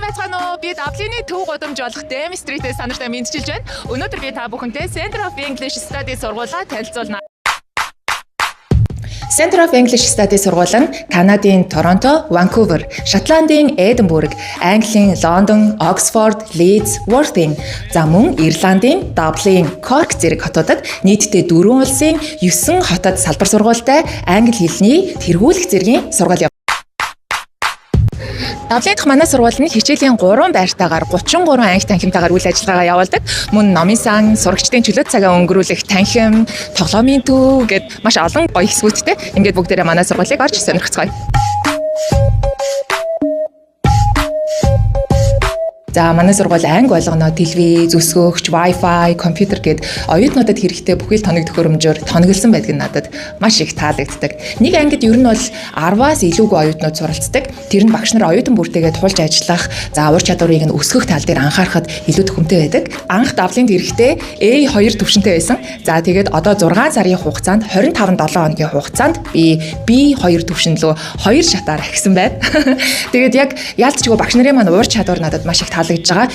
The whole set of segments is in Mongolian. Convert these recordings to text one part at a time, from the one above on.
Байцгаана уу? Би Даблины төв гудамж болох Dame Street-ээс та нартай мэндчилж байна. Өнөөдөр би та бүхэнтэй Center of English Studies сургуулаа танилцуулна. Center of English Studies сургууль нь Канадын Торонто, Ванкувер, Шотландын Эдинбург, Английн Лондон, Оксфорд, Лидс, Worthing, за мөн Ирландын Даблин, Корк зэрэг хотуудад нийтдээ 4 улсын 9 хотод салбар сургуультай англи хэлний тэргүүлэх зэргийн сургууль юм. Даблин дахь манай сургууль нь хичээлийн 3 байртайгаар 33 анги танхимтайгаар үйл ажиллагаагаа явуулдаг. Мөн номын сан, сурагчдын чөлөөт цагаа өнгөрүүлэх танхим, тоглоомын төв гэд маш олон гоё хэсгүүдтэй. Ингээд бүгдээрээ манай сургуулийг орж сонирхцгоё. За, манай сургууль анги болгоно телевиз, өсгөгч, Wi-Fi, компьютер гэд оюутнуудад хэрэгтэй бүхий л тоног төхөөрөмжөөр тоноглосон байдаг нь надад маш их таалагддаг. Нэг ангид ер нь бол 10-аас илүүгүй оюутнууд суралцдаг. Тэр нь багш нар оюутан бүртээгээ тулж ажиллах, за, ур чадварыг нь өсгөх тал дээр анхаарахад илүү төхөмтэй байдаг. Анх Даблинд ирэхдээ A2 төвшөнтэй байсан. За, тэгээд одоо 6 сарын хугацаанд, 25 7 хоногийн хугацаанд би B2 төвшин лүү 2 шатаар ахисан байна. Тэгээд яг яалтчгүй багш нарын маань ур чадвар надад маш их таалагдж байгаа.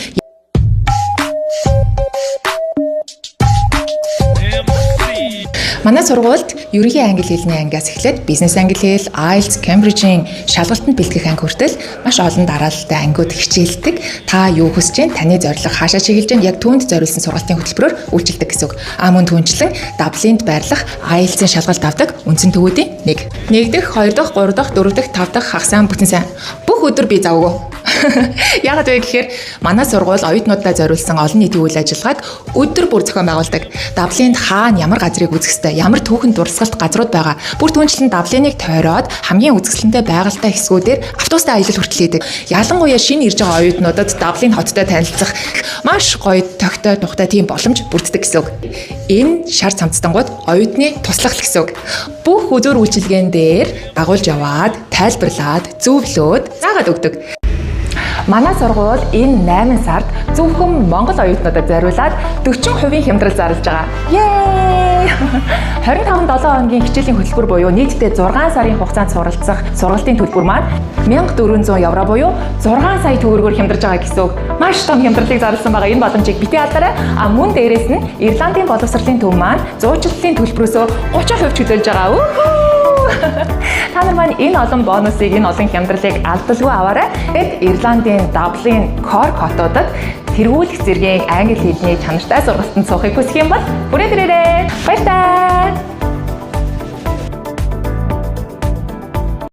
Манай сургуульд ерөнхий англи хэлний ангиас эхлээд бизнес англи хэл, IELTS, Cambridge-ийн шалгалтанд бэлтгэх анги хүртэл маш олон дараалалтай ангиуд хичээлдэг. Та юу хүсэж байна? Таны зорилго хаашаа чиглэж байна? Яг түүнд зориулсан сургалтын хөтөлбөрөөр үйлчилдэг гэсэн үг. А мөн түнчлэн Даблинд байрлах IELTS-ийн шалгалт авдаг үндсэн төвүүдийн нэг. 1 дэх, 2 дахь, 3 дахь, 4 дахь, 5 дахь хагас сайн бүтэн сайн. Бүх өдөр би завгүй. Яагаад вэ гэхээр манай сургууль оюутнуудаа зориулсан олон нийтийн үйл ажиллагааг өдөр бүр зохион байгуулдаг. Даблинд хаана ямар газрыг үзэх ёстой, ямар түүхэн дурсгалт газрууд байгаа. Бүр түнчлэн Даблиныг тойроод хамгийн үзэсгэлэнтэй байгальтай хэсгүүдээр автобустай аялал хүртэл хийдэг. Ялангуяа шинэ ирж байгаа оюутнуудад Даблин хоттой танилцах маш гоё тогтой тухтай тийм боломж бүрддэг гэсэн үг. Энэ шар цамцтангууд оюутны туслах л гэсэн үг. Бүх үзүүр үйлчилгээн дээр дагуулж яваад, тайлбарлаад, зөвлөөд заагаад өгдөг. Манай сургууль энэ 8 сард зөвхөн Монгол оюутнуудад зориулаад 40% хямдрал зарлж байгаа. Yay! 25 7 хоногийн хичээлийн хөтөлбөр буюу нийтдээ 6 сарын хугацаанд суралцах сургалтын төлбөр маань 1400 евро буюу 6 сая төгрөгөөр хямдарж байгаа гэсэн үг. Маш том хямдралыг зарласан байгаа. Энэ боломжийг битгий алдаарай. А мөн дээрээс нь Ирландын боловсролын төв маань зуучлалын төлбөрөөсөө 30% чөлөөлж байгаа. Үхүү! Та нар маань энэ олон бонусыг, энэ олон хямдралыг алдалгүй аваарай. Тэгэд Ирландын Даблин, Корк хотуудад тэргүүлэх зэргийн англи хэлний чанартай сургалтанд суухыг хүсэх юм бол бүрээд ирээрэй. Баяртай.